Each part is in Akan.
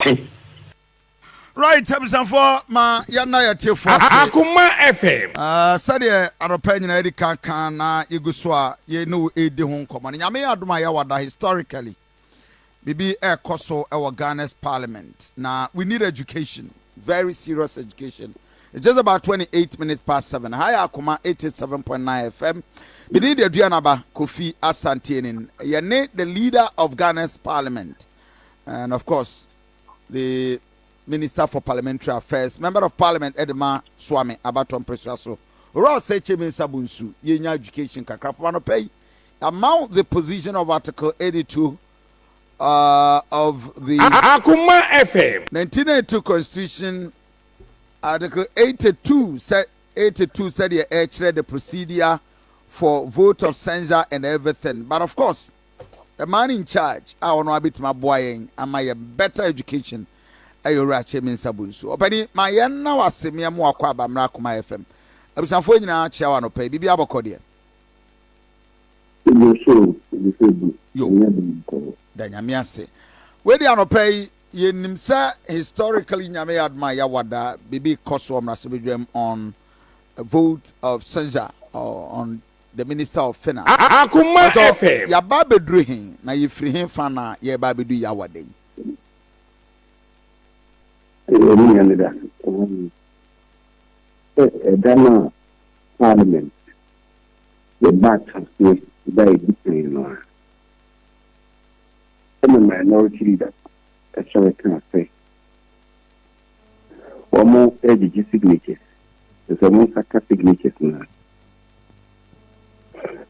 Te. Right abusuafoɔ ma yɛnna yɛ tiefoɔ ase. Akoma FM. Sɛdeɛ anɔpa nyinaa yɛdi kan ka na yɛgu so a yɛne wo redi ho nkɔmmɔ no, Nyame yɛ adom a yɛwɔ da historically biribi ɛrekɔ so wɔ Ghana's parliament na we need education, very serious education. It's just about 28 minutes past 7. Ha yɛ Akoma 87.9 FM. Medin de Aduanaba Kofi Asantienin. Yɛne the leader of Ghana's parliament and of course the Minister for Parliamentary Affairs, Member of Parliament Edema Suame Abato Mpesua so. Owura Osei Kyei-Mensah Bonsu, yɛnya education kakra fam anɔpa yi. Among the position of Article 82 of the Akoma FM. 1992 Constitution, Article 82, sɛ 82 sɛdeɛ ɛkyerɛ the procedure for vote of censure and everything. But of course, the man in charge a ɔno abɛtumi aboa yɛn ama yɛ better education ɛyɛ Owura Kyei-Mensah Bonsu. Ɔpɛni ma yɛn na wase mmea mu akɔ abammerɛ Akoma FM. Abusuafoɔ nyinaa kyea wɔ anɔpa yi, biribi abɔkɔ deɛ. Yo, da Nyame ase. Wei di anɔpa yi, yɛnim sɛ historically Nyame yɛ adom a yɛawada biribi kɔ so mmarahyɛbadwam on a vote of censure or on the Minister of Finance. Akoma Ɔtɔ FM. yɛaba abɛduru he na yɛfiri he fa na yɛreba abɛdu yɛawada yi? Ɛne nua no da sɛ ɛda no a parliament yɛba ateaseɛ da a ɛdi kan no a, ɛna minority leader ɛsɔre kaa sɛ wɔn agyegye signatures, sɛ wɔn nsa ka signatures no a,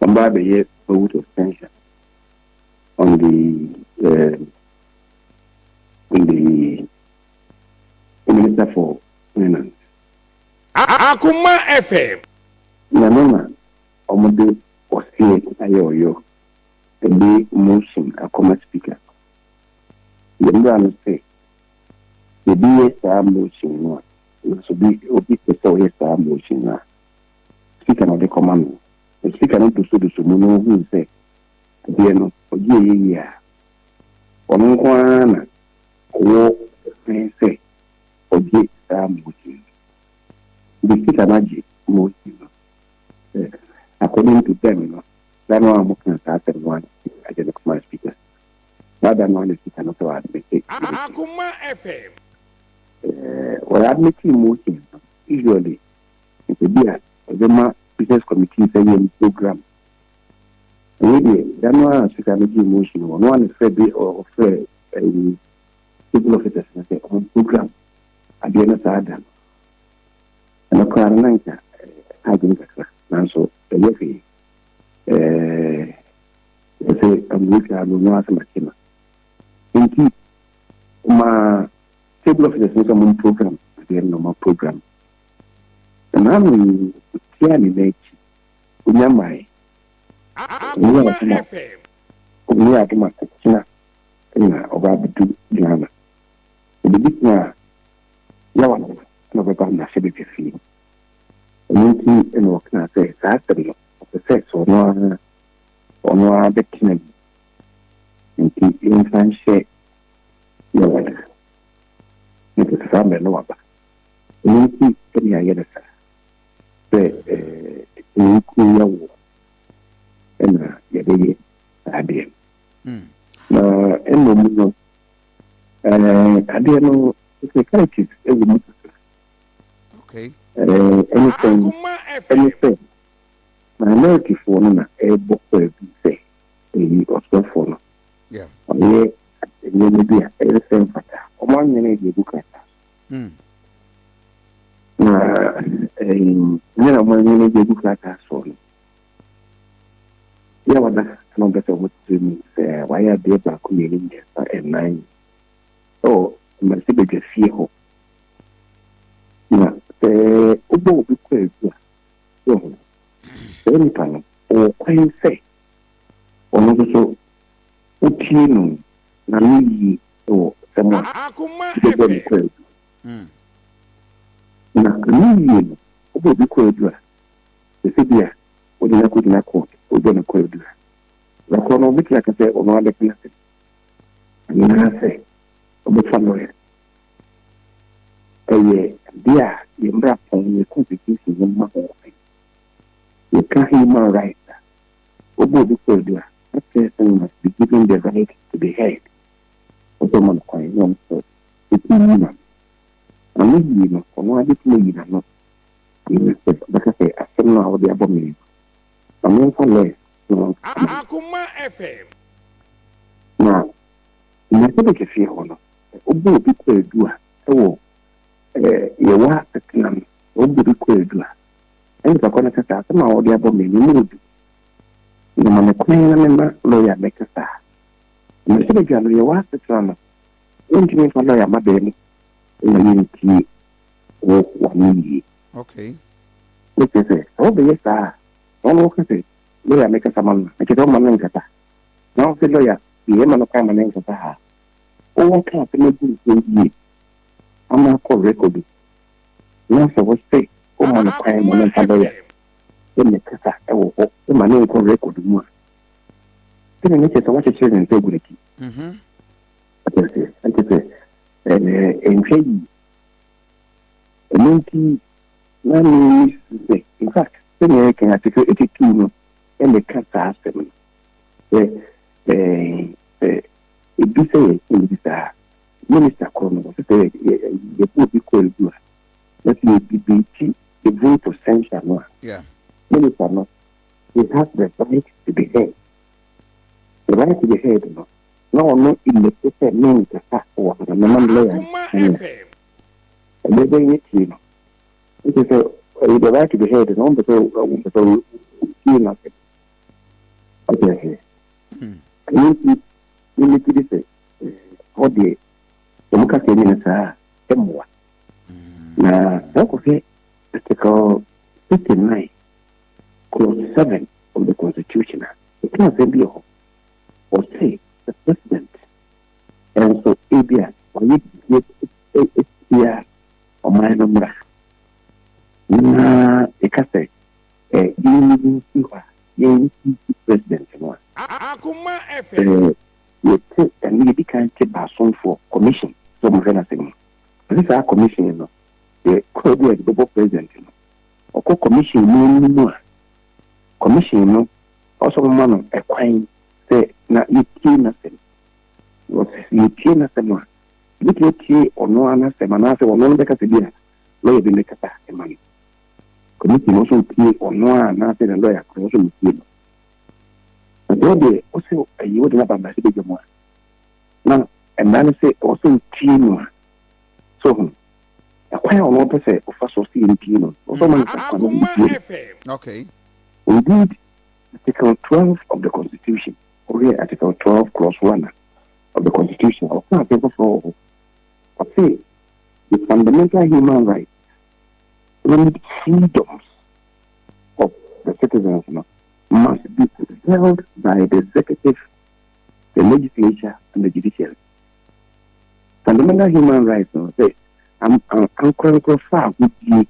wɔn ba abɛyɛ vote of censure on the Minister for Finance. Akoma FM. Na no na wɔde ɔseɛ ayɛ ɔyɔ ɛde motion akɔma Speaker. Yɛn mmra no sɛ yɛbi yɛ saa motion no a, nso bi obi pɛ sɛ ɔyɛ saa motion no a, Speaker na ɔde kɔma no. Na Speaker no dosodoso mu na ohun sɛ adeɛ no ɔgye ɛyɛ yie a, ɔno nko ara na ɔwɔ kwan sɛ ɔgye saa motion no. Nti Speaker no agye motion no sɛ according to them no, da no a wɔka saa asɛm no agye no kɔma Speaker saa da no a, na Speaker no sɛ wɔadmit motion. Akoma FM. Wɔyɛ admit motion no, usually nka bi a ɔbɛma business committee sɛ yɛn program. Ɛnyɛ deɛ da no a Speaker no gye motion no, ɔno a ne frɛ bi ɔfrɛ ɛyi civil officers no sɛ ɔmo program adeɛ no saa da no. Ɛno koraa no na nka adwene kakra, nanso ɛyɛ hwee. Ɛsɛ amurika no no asɛm akyi no nti ma table officers no sɛ ɔmo program adeɛ no, na ɔmo program. Na naano yi tia ne n'akyi onya mmae. Akoma FM. Ɔnyɛ adom a ɛkyena na ɔba abɛdu Ghana. Obɛdi tena a yawa no na ɔbɛba mmarahyɛ badwa fie. Ɛno nti na ɔkaa sɛ saa asɛm no ɔpɛ sɛ ɔno ara bɛtena mu, nti yɛmfa nhyɛ yɛwada na kyɛ sɛ saa mmerɛ no waba. Ɛno nti ɛne ayɛ no saa sɛ ɛɛ kuo yɛwɔ ɛna yɛbɛyɛ saa adeɛ no. Na mmom no adeɛ no technicalities ɛwɔ mu kakra. Ɛne sɛn? Akoma ɛne FM. Sɛ minorityfoɔ no na ɛrebɔ kwaadu sɛ ɛyi ɔsoafoɔ no ɔyɛ nneɛma bi a ɛyɛ sɛ mfata. Ɔmo anwene de egu krataa na ɛyi nyɛ na ɔmo anwene de egu krataa soɔ no, yɛ wada na ɔmpɛ sɛ ɔmo tiri mu sɛ wayɛ adeɛ baako, mmienu, mmiɛnsa, ɛnan ɛwɔ mmarahyɛbadwa fie hɔ. Na sɛ wobɔ obi kwaadu a, yɛho saa nipa no ɔwɔ kwan sɛ ɔno nso so wotie no na no yie wɔ sɛm a Akoma wobɛbɔ no FM. kwaadu. Na no yie no, wobɔ obi kwaadu a, ɛsɛ bi a wode no akɔgyina court, wobɔ no kwaadu a, na korɔ no wobɛtumi aka sɛ ɔno abɛtena ase anaasɛ ɔbɛfa lawyer. no yɛ constitution no ma ho kwan. Yɛka human rights a, wobɔ obi kwaadu a, that person must be given the right to be heard. Wɔsɛ ɔma no kwan na ɔno nso ɔtumi yi n'ano. Ano yie no, ɔno ara bɛtumi ayi n'ano. Sɛ ɔbɛka sɛ asɛm no a wode abɔ me no, ma memfa lawyer na ɔnkasa ma me. Akoma FM. Na mmarahyɛbadwa fie hɔ no, sɛ wobɔ obi kwaadu a, ɛwɔ yɛwɔ asetena mu, sɛ wobɔ obi kwaadu a, na nipa korɔ no ka sɛ asɛm a wɔde abɔ me no, emu odu. Na ma me kwan na memma lɔya mmɛkasa. Mmarahyɛbadwa no, yɛwɔ asetena no, wontumi mfa lɔya mma dan mu ma yɛntie wo w'ano yie. Okay. Ne kyerɛ sɛ, sɛ wobɛyɛ saa a, na ɔno woka sɛ lɔya mmɛkasa ma no a, ɛkyerɛ sɛ womma no nkasa. Na wo sɛ lɔya deɛ yɛmma no kwan ma no nkasa ha a, wowɔ ka asɛm agu nsuo yie ama akɔ record mu. Na sɛ wose womma no kwan ma no mfa lɔya mmɛkasa wɔ hɔ ma no nkɔ record mu a, sɛdeɛ ne kyerɛ sɛ woakyekyere ne nsa agu n'akyi. Wate aseɛ? Ɛnte sɛ ɛnhwɛ yie. Ɛno nti na me sɛ, in fact, sɛdeɛ yɛka Article 82 no na ɛka saa asɛm no sɛ sɛ ebi sɛ yɛkyɛ bi saa minister korɔ no wɔsɛ sɛ yɛbɔ obi kɔ egu a na sɛ yɛdebate the vote of censure no a, minister no, he has the right to be heard. The right to be heard no, na ɔno mmɛpɛ sɛ menkasa wɔ ha na mema me lawyer nkasa. Ɛbɛ bɛyɛ tie no. Nti sɛ ɛyɛ the right to be heard no, wompɛ sɛ wompɛ sɛ wotie no asɛm. Ɔte aseɛ. Ɛno nti, memegye di sɛ hɔ deɛ, sɛ wɔka sɛ nyina saa a, ɛmmoa. Na sɛ wokɔhwɛ Article 39 clause 7 of the Constitution a, ɛka asɛm bi wɔ hɔ. Ɔse the president nso ebi a ɔyɛ biribi atia ɔman no mmara na yɛka sɛ yɛnyi no mfiri hɔ a, yɛnyi president no a, Akoma FM. Yɛte ɛno yɛdi kan te baasomfoɔ commission sɛ wɔhwɛ n'asɛm mu. Ɛne saa commission no, yɛ kuro bi a yɛde bɛbɔ president no, ɔkɔ commission no anim a, commission no ɔsɛ ɔmoma no ɛkwan sɛ na yɛtie n'asɛm. Yɛtie n'asɛm a, yɛbɛtumi atie ɔno ara n'asɛm anaasɛ ɔno no bɛka sɛ bi a lɔya bi mmɛkasa ma no. Committee no nso tie ɔno a anaasɛ ne lɔya korɔ nso tie no. Na sɛ ɔdeɛ ɔsɛ ayi wode no aba mmarahyɛbadwa mu a, na mmara no sɛ ɛwɔ sɛ wotie no a, so ho ɛkwan a ɔno ɔpɛ sɛ ɔfa so sɛ yɛntie no, ɔsɛ ɔma no saa kwan no yɛtie no. Okay. Indeed, Article 12 of the Constitution, wohwɛ Article 12 clause 1 of the Constitution, ɔka asɛm foforɔ wɔ hɔ. Ɔse the fundamental human rights and freedoms of the citizens no must be upheld by the executive, the legislature, and the judiciary. Fundamental human rights no sɛ ankorankoro fa ahodie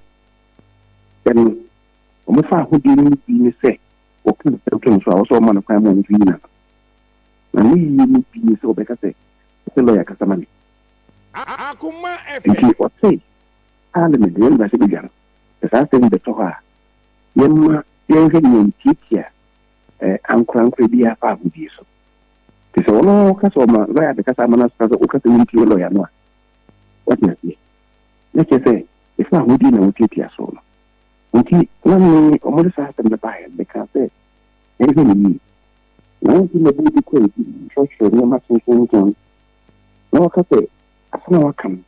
ɛno wɔn fa ahodie no bi ne sɛ wɔka asɛm to no so a wɔsɛ wɔma no kwan ma wɔn nso yina no na ne yie no bi ne sɛ wɔbɛka sɛ sɛ lɔya kasa ma me. Akoma Nti FM. ɔse parliament yɛn mmarahyɛbadwa no, sɛ saa asɛm yi bɛtɔ hɔ a, yɛmma yɛnhwɛ nea ntiatia ankorankora biara fa ahodie so. Nti sɛ ɔno ka sɛ ɔma lɔya bɛkasa ama no asesa sɛ woka sɛ wontie lɔya no a, wate aseɛ. Na kyerɛ sɛ ɛfa ahodie na wotiatia so no. Nti na me ɔmode saa asɛm no baeɛ no, mekaa sɛ yɛnhwɛ no yie. Na wonti na bi kɔ adi kyerɛkyerɛ nneɛma tententen na wɔka sɛ asɛm a waka no,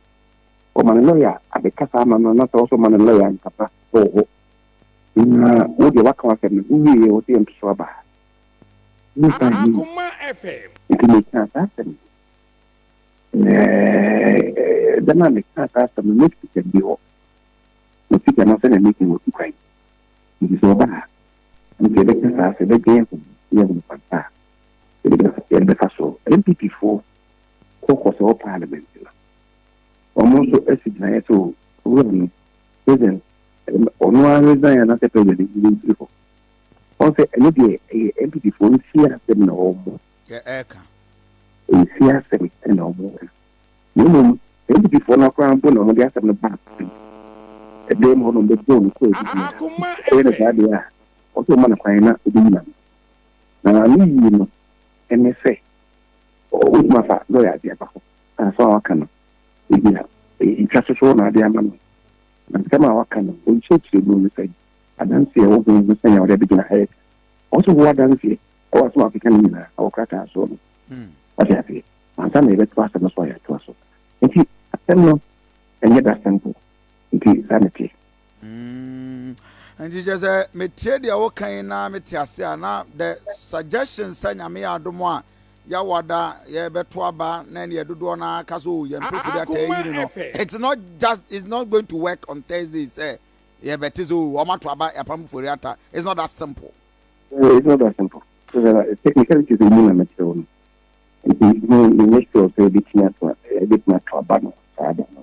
ɔma ne lɔya abɛkasa ama no na sɛ ɔsɛ ɔma ne lɔya nkasa wɔ hɔ na wo deɛ waka w'asɛm no wowieɛ wɔ sɛ yɛnto so aba ne saa yi. Akoma FM. Nti mekaa saa asɛm no, dɛm a mekaa saa asɛm no, na speaker bi hɔ na speaker no sɛnea meeting wɔ tu kwan, nti sɛ ɔba a nti yɛbɛka saa sɛ yɛbɛdwen ho yɛ ho kwanta a yɛde bɛfa so. NPP foɔ kɔkɔ sɛ wɔ parliament no, ɔmo nso asi gyinaeɛ sɛ owura no president ɔno ara resign anaasɛ president yi mfiri hɔ. Ɔn sɛ ɛno deɛ ɛyɛ NPP foɔ no fie asɛm na ɔmo Yɛ ɛɛka. Ɛyɛ fie asɛm na ɔmo ka, na mmom NPP foɔ no koraa mpo na ɔmo de asɛm no baa. Ɛdan mu hɔ na wɔbɛbɔɔ no kwaadu biara. Ɔyɛ no saa deɛ a, ɔsɛ ɔma no kwan na ɔbɛyi n'ano. Na ne yie no ne sɛ ɔbɛtumi afa lɔya de aba hɔ na asɛm a waka no, ebia ɛyɛ ntwa so so na ade ama no. Na nsɛm a waka no, ɔnkyerɛkyerɛ mu no sɛn? Adanseɛ a ɛwɔ ho no sɛn a ɔde abɛgyina ha reka? Ɔwɔ sɛ ɔwɔ adanseɛ wɔ asɛm a ɔkeka no nyinaa wɔ krataa soɔ no. Wate aseɛ? Ansa na yɛbɛtoa asɛm no so a yɛatoa so. Nti asɛm no ɛnyɛ that simple. Nti saa na ɛteɛ. Mm, nti kyerɛ sɛ metie deɛ woka yi na mete ase a na the suggestion sɛ Nyame yɛ adom a yɛawada yɛbɛto aba na ɛneɛ dodoɔ no ara ka sɛ oh yɛn mpɛ firi ataa yi no, it's not just, it's not going to work on Thursday sɛ yɛbɛte sɛ oh wɔn ato aba yɛapam fori ata. It's not that simple. It's not that simple. Technicalities ɛmu na mɛkyerɛ wo no. Nti menyɛ sure sɛ yɛbɛtumi ato aba no saa da no.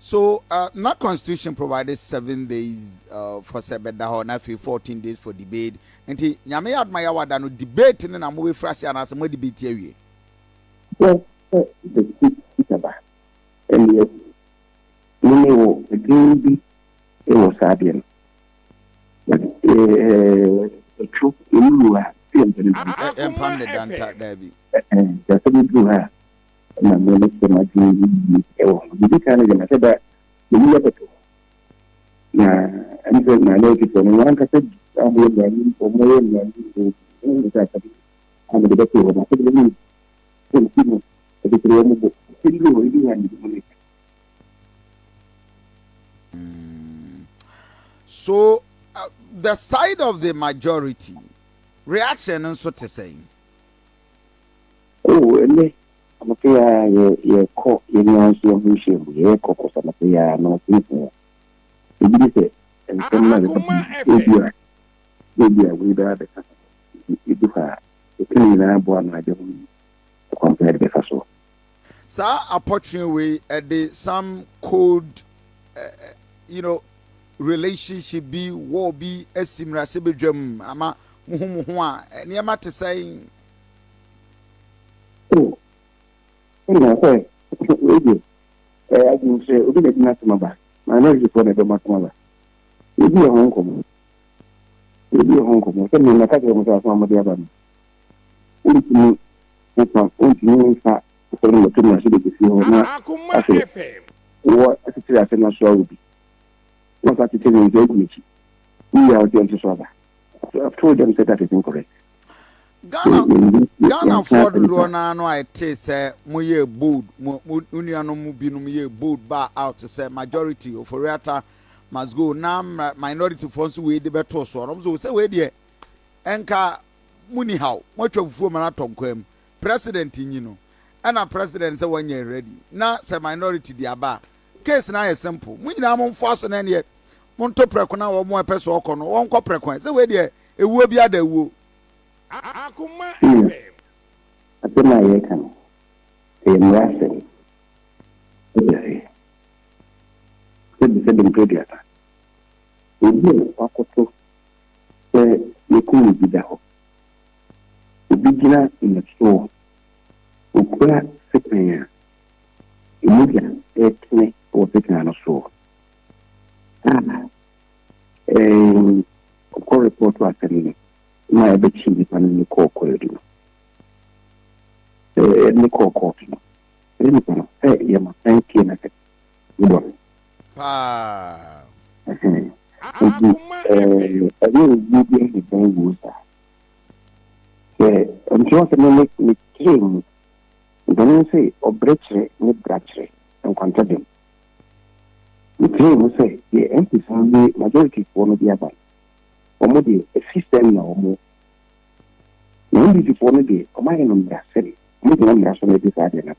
So na constitution provided 7 days for sɛ bɛda hɔ na afei 14 days for debate? Nti Nyame yɛ adoma yɛawada no, debate no na mobɛfiri ase anaasɛ mo debate awie? Sɛ the speaker ba ɛne mene wɔ adwene bi wɔ saa adeɛ no, ɛtwo ɛmu a sɛ mpɛne bi. Ɛmpam ne danta daabi. Sɛ asɛm duru ha a na mɛmɛkyerɛ m'adwene yie wɔ ho. Biribi kan no deɛ mahyɛ da meyi abɛto hɔ na ɛne sɛ minority foɔ no wɔn ankasa di a wɔyɛ mmeranimfoɔ, wɔyɛ mmeranimfoɔ bi sɛ asɛm a mede bɛto hɔ no asɛm no mu sɛ nti no ɛtitiri wɔn bo asɛm bi wɔ hɔ ebi wɔ a mede mu ne. So the side of the majority reaction nso te sɛn? Oh, ɛnɛ anɔpɛ yi a yɛ yɛkɔ yɛn nyinaa nso yɛn ho nhyia mu yɛkɔ kɔ sɛ anɔpɛ yi a na ɔsɛ hu ebi ne sɛ nsɛm no a yɛka ebi a wei bɛyɛ abɛka ebi hɔ a yɛka ne nyinaa boa no agye ho ɛkwan pɛ yɛde bɛfa so. Saa apɔtwe wei ɛde some code relationship bi wɔ bi asi mmarahyɛbadwam ama mo ho mo ho a nneɛma te sɛn? Oh, ɛna sɛ wei deɛ ɛyɛ adwene sɛ obi na gyina asɛm aba, minority foɔ na ɛbɛma asɛm aba. Ebi yɛ ho nkɔmmɔ, ebi yɛ ho nkɔmmɔ sɛ mmemme ka kyerɛ mo sɛ asɛm a mode aba no, wontumi mfa wontumi mfa asɛm no mmɛto mmarahyɛbadwa fie hɔ na afei wɔ akyekyere asɛm no asoa wo bi na ɔsa akyekyere ne nsa agu n'akyi wowie a wɔde ɛnto so aba. I've told them say that is incorrect. Ghanafoɔ dodoɔ naa no a ɛte sɛ moyɛ bold, mo nuanom mu binom yɛ bold ba out sɛ majority Ofori-Atta must go, na minority foɔ nso wei de bɛto soɔ no nso sɛ wei deɛ ɛnka mo ni haw, moatwa fufuo ma no atɔ nkwan mu, president nyi no ɛna president sɛ wɔnyɛ ready na sɛ minority de aba a, case na ayɛ simple, mo nyinaa momfoa so na ɛneɛ monto prɛko na wɔn a ɛpɛ so ɔkɔ no wɔnkɔ prɛko ɛ sɛ wei deɛ ewuo bi ada ewuo. Asɛm a yɛreka no, ɛyɛ mmara asɛm. Wode ase sɛbi sɛbi mpere 30, obi a wakoto sɛ yɛkum obi da hɔ, obi gyina ne soɔ, okura sekan a mogya ɛretene wɔ sekan no soɔ a ɔkɔ report asɛm no na ɛbɛkyi nipa no ne kɔɔ kɔɔdu no, ne kɔɔ court no, ɛne nipa no sɛ yɛma san tie na sɛ wobɔ no paa. Nti ɛnyɛ obi bi ahebɛn wuo saa sɛ nti wɔ sɛ me mekyerɛ mu mpanin sɛ ɔbrɛ kyerɛ ne bra kyerɛ nkwanta dɛm. Mekyerɛ mu sɛ deɛ MPs no de majority foɔ no de aba no, wɔn deɛ efi sɛm na wɔn na NDC foɔ no deɛ wɔn ayɛ no mmara sɛm, wɔn gyina mmara so na ɛde saa deɛ no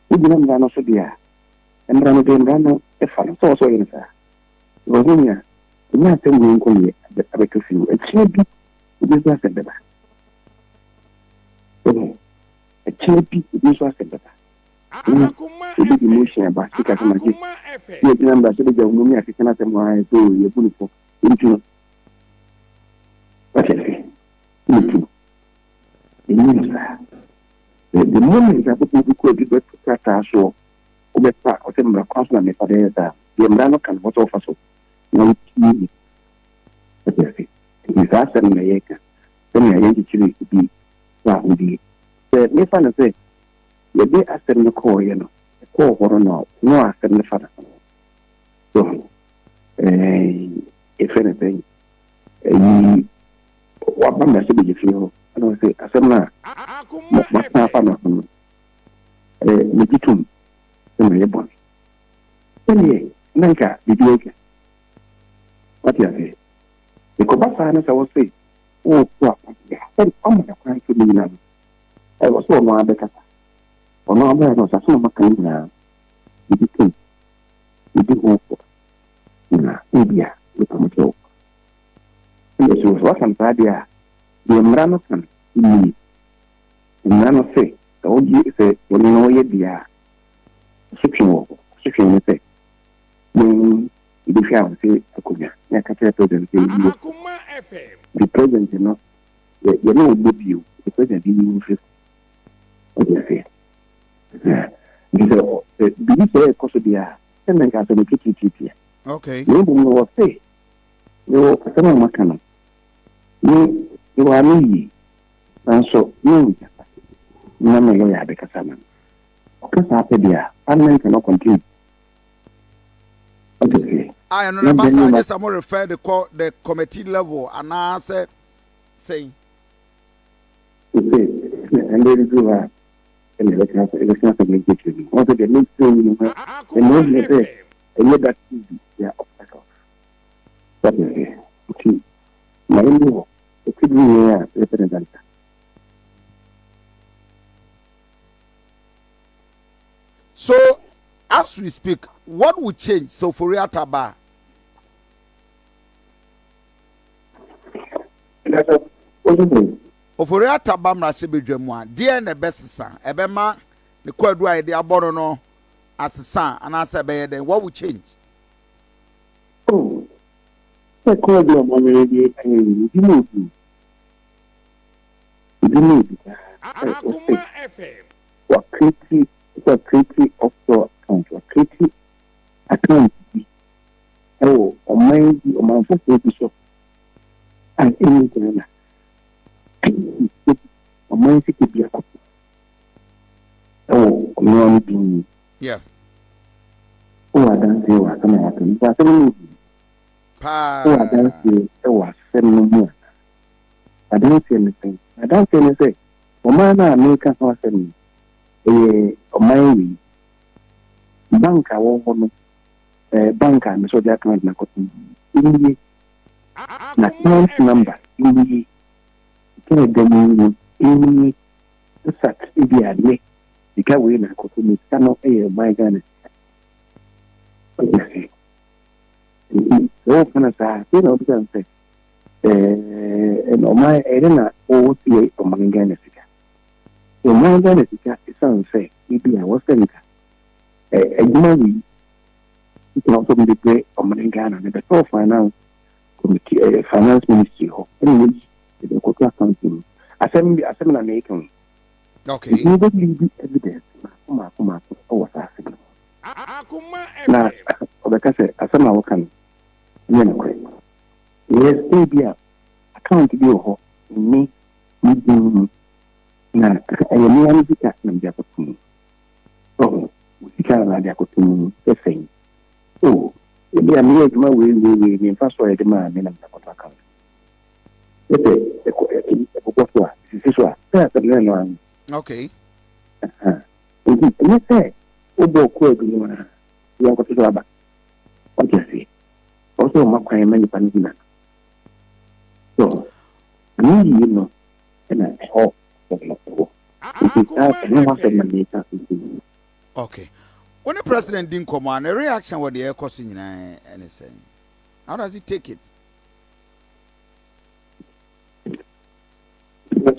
wogyina mmara no so deɛ a mmara no deɛ mmara no ɛfa no sɛ wɔsɛ ɔyɛ no saa because ne nua ɛnyɛ asɛm wei nko ne abɛtɔ fie o. Akyinɛ bi obi nso asɛm bɛba ɛho, akyinɛ bi obi nso asɛm bɛba na obi de motion aba sika sɛ magye ne agyina mmara sɛ bɛgya wo mu ne akeka no asɛm hɔ ara sɛ yɛbu no fɔ ntu no wakyɛ sɛ ntu no ɛnyɛ no saa. The moment akoko bi kɔ adi bɛto krataa soɔ wobɛfa ɔsɛ mmara kwan so na mefa de yɛ saa. Deɛ mmara no ka no, ɛwɔ sɛ wofa so na wotie ni. Wote ase? Nti saa asɛm no na yɛreka, sɛnea yɛnkyekyere obi fahodie. Sɛ mefa no sɛ yɛde asɛm no kɔeɛ no, ɛkɔɔ hɔ no na ɔno a asɛm no fa no ho no. So ho? Ɛɛ, yɛfrɛ no sɛn? Ɛyi, waba mmarahyɛbadwafie hɔ, ɛna ɔse asɛm no a maka afa no ho no, ɛɛ, megye tom sɛ mayɛ bɔne. Sɛdeɛ na nka biribi atwa. Wate aseɛ? Ɛkɔba saa no sɛ wose woreto aba deɛ a, sɛ wama no kwan sɛ ɔbɛnyina no, ɛwɔ sɛ ɔno ara bɛkasa. Ɔno ara bɛyɛ no sɛ asɛm a maka no nyinaa, megye tom, medi ho fɔ, na ebia mepa mo kyɛw. Ɛnna so sɛ waka no saa deɛ a, deɛ mmara no ka no nie. Mmara no se, sɛ wogye sɛ bɔne no woyɛ deɛ a, asotwe wɔ hɔ. Asotwe ne sɛ, yɛn yɛbɛhwɛ a wɔse akonnwa na yɛaka kyerɛ president sɛ yɛyi wo. Nti president no yɛ yɛne wo mmɔ bio, nti president yi wo mfiri so. Wote aseɛ? Nti sɛ sɛ biribi sɛ ɛrekɔ so deɛ a, sɛ na nka asɛm no titititia. Na mmom no wɔse mewɔ asɛm a maka no, me mewɔ ano yie, nanso menkasa na me lɔya abɛkasa ama me. Ɔka saa pɛ deɛ a, parliament cannot continue. Wote aseɛ? A ɛno no ɛba saa gye sɛ mo refer de kɔ the committee level anaa sɛ sɛn? Ose ɛnde ɛduru hɔ a ɛna ɛbɛka asɛm ɛbɛka asɛm no nkyerɛkyerɛ mu. Wɔn sɛ deɛ mekyerɛ yi no ho ɛna ohia sɛ ɛyɛ that easy they are obstacles. Wote aseɛ? Nti ma ɛnni hɔ ɛte duru yɛn a yɛpɛ ne danta. So as we speak, what will change sɛ Ofori Atta ba a? Ofori Atta ba mmarahyɛbadwa mu a, deɛn na ɛbɛsesa? Ɛbɛma ne kwaadu a yɛde abɔ no no asesa anaasɛ ɛbɛyɛ dɛn? What will change? Oh, sɛ kwaadu a wɔawere de ayɛ yi, ebi mu obi. Ebi mu obi paa. Ɔsɛ Wɔacreate wɔacreate offshore account, wɔacreate account bi wɔ ɔman bi, ɔman foforɔ bi so a ɛnni Ghana. Ɔman sika bi akɔto wɔ ɔno ara ne din mu. Wowɔ adanseɛ wɔ asɛm a waka no mu? Asɛm no mu bi. Wowɔ adanseɛ wɔ asɛm no mu anaa? Adanseɛ ne sɛn? Adanseɛ ne sɛ Ɔman no a mereka ho asɛm no, ɛyɛ ɔman wei. Bank a wɔwɔ hɔ no, ɛɛ bank a mesɛ ɔde account no akɔto mu no, nie. Na account number nie. Sika a ɛda mu no, nie. Infact, ebi a nnɛ, sika wei na akɔto mu. Sika no yɛ ɔman Ghana sika. Wate aseɛ? Nti, sɛ woka no saa a, afei na wobisa no sɛ, Ɛɛ na ɔman ɛyɛ na wɔretie ɔman Ghana sika. Ɔman Ghana sika ɛsiane sɛ ebi a wɔsɛ nka adwuma wei sika wɔsɛ wɔde brɛ ɔman Ghana no bɛtɔ finance committee ɛɛ finance ministry hɔ ɛna wɔyi ɛde kɔto account mu. Asɛm bi asɛm na mɛka o. Okay. Nti wobɛ lead evidence mako mako mako ɛwɔ saa asɛm no. Na ɔbɛka sɛ asɛm a wɔka no nyɛ nokorɛ. Yes, ebia account bi wɔ hɔ me me din mu na ɛyɛ me ara me sika na mede akɔto mu. Ɔho, wo sika na ade akɔto mu sɛ sɛn? Oh, ebia meyɛ adwuma wei wei wei me mfa so a yɛde maa me na mede akɔto account mu. Sɛ ɛkɔ ɛbobɔ so a, esisi so a, sɛ asɛm no ɛno ara no. Okay. Aha. Nti ɛnyɛ sɛ wobɔɔ kwaadu no a yɛnkɔto so aba. Wate aseɛ? Ɔwɔ sɛ ɔma kwan ma nipa no gyina so. Ano yie no na ɛhɔ asɛm no wɔ. Nti saa ɛno ho asɛm na meka nti. Okay. Wo ne president di nkɔmmɔ a, ne reaction wɔ deɛ ɛrekɔ so nyinaa ɛne sɛn? How does he take it? Na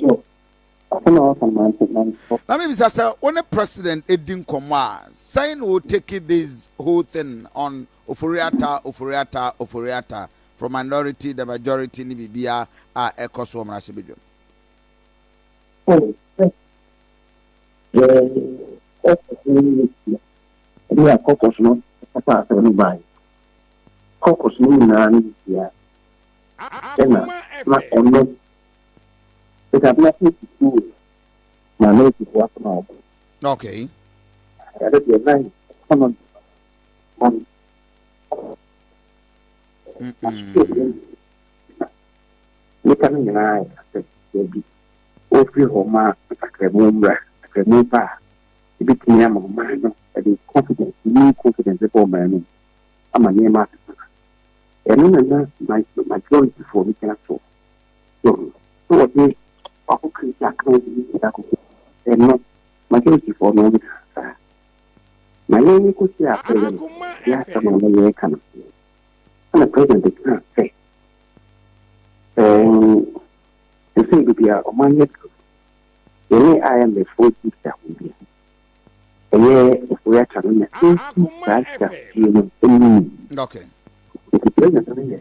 mebisa sɛ wo ne president di nkɔmmɔ a, sɛn na o take this whole thing on Ofori Atta, Ofori Atta, Ofori Atta, from minority, the majority ne biribiara a ɛkɔ so wɔ mmarahyɛbadwam? Oh, sɛ yɛ kɔkɔs no ne akɔkɔs no kasa asɛm no baeɛ. Caucus no nyinaa no hyia ɛna na ɔno ɛsɛ abena sɛ sukuu minority fo asɛm a ɔbɔ. Ɛno deɛ na ɛkɔnɔ ma no. Nnipa no nyinaa yɛ asɛ baabi wɔfiri hɔ ma nsakramu mmra. Nsakramu ba a, ebɛtumi ama ɔman no ɛde confidence, new confidence bɛbɔ ɔman no mu ama nneɛma asesa. Ɛno na na majority foɔ no gyina so. So wɔde wakɔka aka bi akɔkɔ ɛno majority foɔ no wɔn saa. Na yɛn kɔsi a president yɛ asɛm a na yɛreka no, ɛna president ka sɛ ɛsɛ baabi a ɔman yɛ duro, yɛne IMF foɔ di nkitahodie, ɛyɛ Ofori Ata no na ɛnsi saa nkitahodie no anim. Nti president no yɛ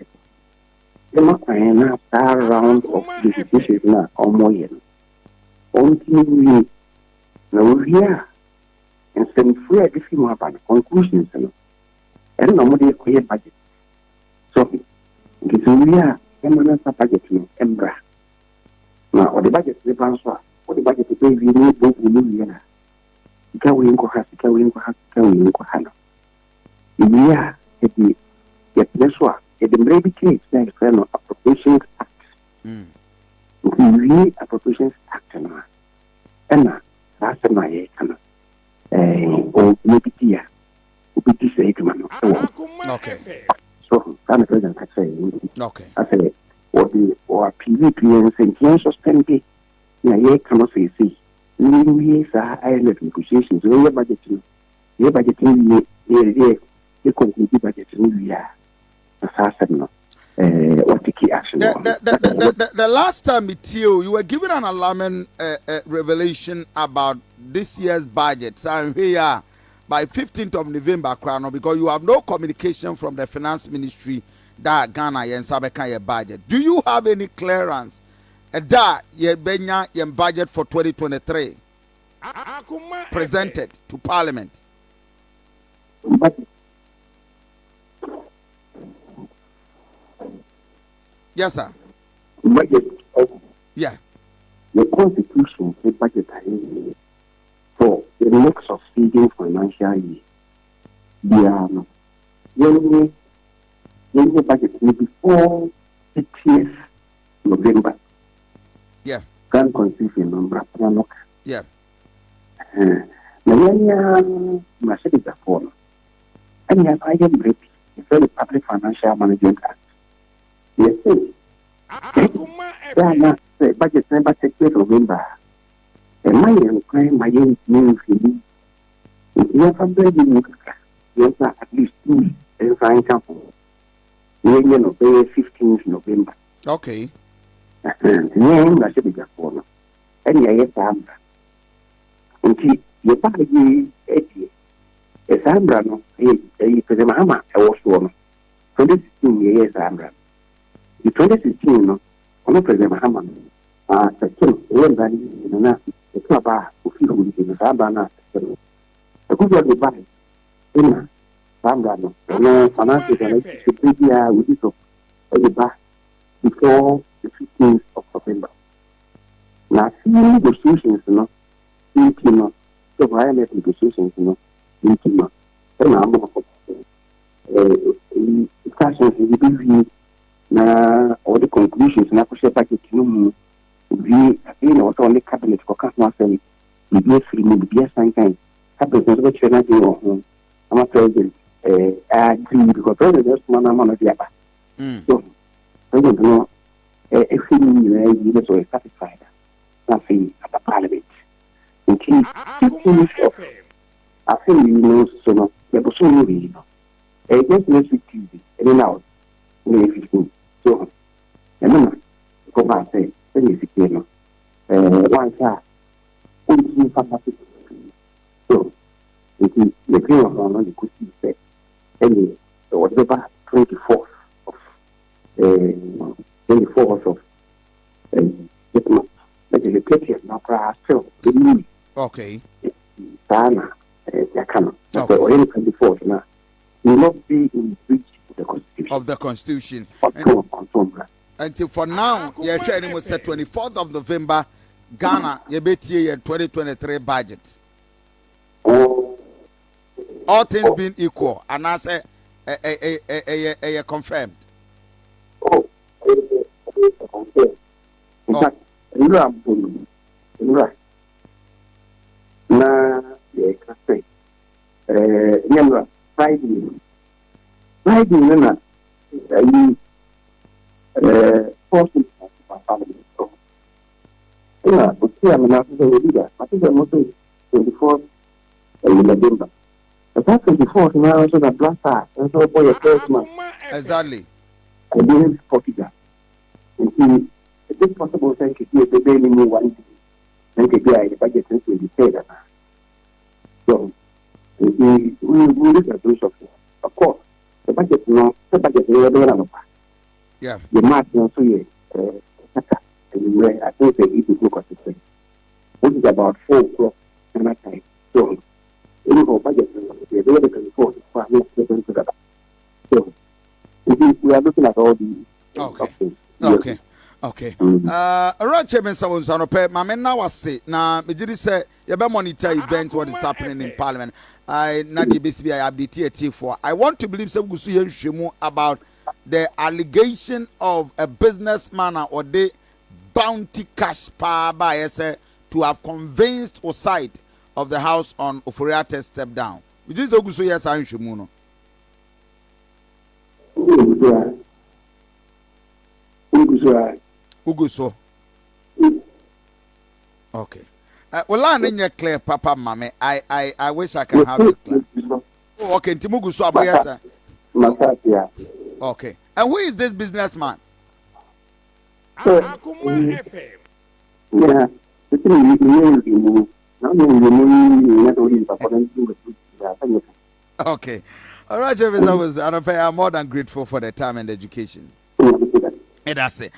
ɛma kwan na saa round of negotiations no a ɔmɔyɛ no ɔntumi wie, na owie a, nsɛmfua a ɛde fi mu aba no, conclusions no, ɛno na ɔmode kɔyɛ budget. So nti sɛ owie a, ɛma no nsa budget no mmra, na ɔde budget ne ba nso a, wɔde budget bɛwie ne bobu mu wie a, sika wei nkɔ ha, sika wei nkɔ ha, sika wei nkɔ ha no, ewie a, yɛde yɛpene so a, yɛde mmerɛ bi kyerɛ akyire a yɛfrɛ no Appropriations Act. Nti wie Appropriations Act no a, ɛna saa asɛm a yɛreka no, ɔwɔ bi di a obɛdi saa adwuma no ɛwɔ. So saa na president ka kyerɛ yɛn, nti asɛ wɔde ɔappeal to yɛn sɛ nti yɛn suspend na yɛreka no seesei na yɛnwie saa IMF negotiations, yɛyɛ budget no, yɛyɛ budget no wie na yɛde yɛ conclude budget no wie a, na saa asɛm no wɔtake action. The last time with you were given an alarming revelation about this year's budget. So here by 15th of November, koraa no, because you have no communication from the finance ministry that Ghana yɛn nsa bɛka yɛ budget. Do you have any clearance ɛda yɛbɛnya yɛn budget for 2023 presented to Parliament? Budget. Yes, sir. Budget. Oh, the constitution say budget ayɛ for the next succeeding financial year biara no, yɛnyɛ budget no before 30th November. Ghana constitution no, mmara paa no ka. Na yɛn ara mmarahyɛbadwafoɔ no ɛne asa ayɛ mmerɛ bi yɛfrɛ no Public Financial Management Act. Yɛsɛ sɛ ana sɛ budget no ba 30th November a, ɛma yɛn kwan ma yɛntumi nhwɛ mu, nti yɛmfa berɛ bi mu kakra, yɛmfa at least 2 weeks ɛmfa nka ho na yɛnyɛ no bɛyɛ 15th November. Nti yɛn mmarahyɛbadwafoɔ no ɛne ɛyɛ saa mmara, nti yɛbaa yi adie saa mmara no, ɛyɛ President Mahama ɛwɔ soɔ no, 2016 yɛyɛ saa mmara no. Nti 2016 no, ɔno President Mahama no asɛte no, ɛyɛ mmara no yi no na ɛto aba a ofi hɔ, nti no saa mmara no asɛte no, Akufo de bae, ɛna saa mmara no, ɔno finance no sɛ bere biara wɔdi so ɛde ba before the 15th of November. Na afei negotiations no nti no, sɛ IMF negotiations no nti no, ɛna ama discussions yi bɛwie na ɔde conclusions na akɔhyɛ budget no mu owie. Afei na wɔsɛ ɔne cabinet kɔka ho asɛm, biribi afiri mu, biribi asankan, cabinet nso bɛkyerɛ n'adwene wɔ ho ama president agree, because president ɛsoma no ama no de aba. So president no ɛhwɛ mu nyinaa yi na sɛ ɔyɛ satisfied a, na afei aba Parliament. Nti 15th of afei yi no nso so no, yɛbosom no wei no, ɛyɛ just next week Tuesday, ɛne na na yɛ 15. So ɛno na ɛkɔbaa sɛ sɛdeɛ ɛsitie no, wanhwɛ a ɔntumi mfa ba so. Nti yɛdwene wɔ ho no de kɔsii sɛ ɛne wɔde bɛba 24th of this month, na kyerɛ sɛ 30th no koraa still ɛnni. Saa na yɛaka no, na sɛ ɔyɛ no 24th no a, will not be in breach of the constitution. Of the constitution. Ɔto mmara. Nti for now, yɛhwɛ anim sɛ 24th of November, Ghana yɛbɛtie yɛn 2023 budget. All things being equal, anaasɛ ɛyɛ confirmed? Oh, ɛyɛ confirmed. In fact, nwura mpo no, nwura na yɛka sɛ nyɛ nwura, Friday no na ayi force parliament so ɛna osi amena so sɛ yɛbi da ate sɛ mo sɛ 24th ɛyi November, ɛsa 24th na nso na Black Stars nso bɔ yɛ first match against Portugal. Nti is it possible sɛ nkeke yɛ bɛbɛ ni mu one day na nkeke a yɛ budget no 23rd ana? So nti we look at those options. Of course, the budget no, sɛ budget no yɛbɛyɛ na nɔpa the match no nso yɛ kaka anwummerɛ. I think sɛ 8 o'clock or 6, which is about 4 o'clock Ghana time. So anyhow, budget no yɛbɛyɛ the 24th for a yɛ dada. So nti we are looking at all the options. Okay. Ɔrɔkyɛ mi nsa wɔ nsu anɔpɛ maame nna wase na megye di sɛ yɛbɛ monitor event, what is happening in parliament. I na deɛ ebesi bi a yɛ update atiefoɔ. I want to believe sɛ gugu so yɛ nhwehwɛmu about the allegation of a businessman a ɔde bounty cash paa baayɛ sɛ to have convinced o side of the house on Ofori-Atta step down. Megye di sɛ gugu so yɛ saa nhwehwɛmu no. Wogu so a, wogu so a. Wogu so. Okay. Well, line nyɛ clear papa mame. I wish I can have it clear. Oh, okay, nti mugu so aboyɛ sɛ. Masase a. Okay. And who is this businessman? Akuma FM. Yeah, ɛsɛ ne nyɛ nhwehwɛmu na wonyɛ nhwehwɛmu yi nyɛ sɛ wode nipa kɔ no nti wɔ. Okay. All right, Mr. I'm more than grateful for the time and education. It that's it.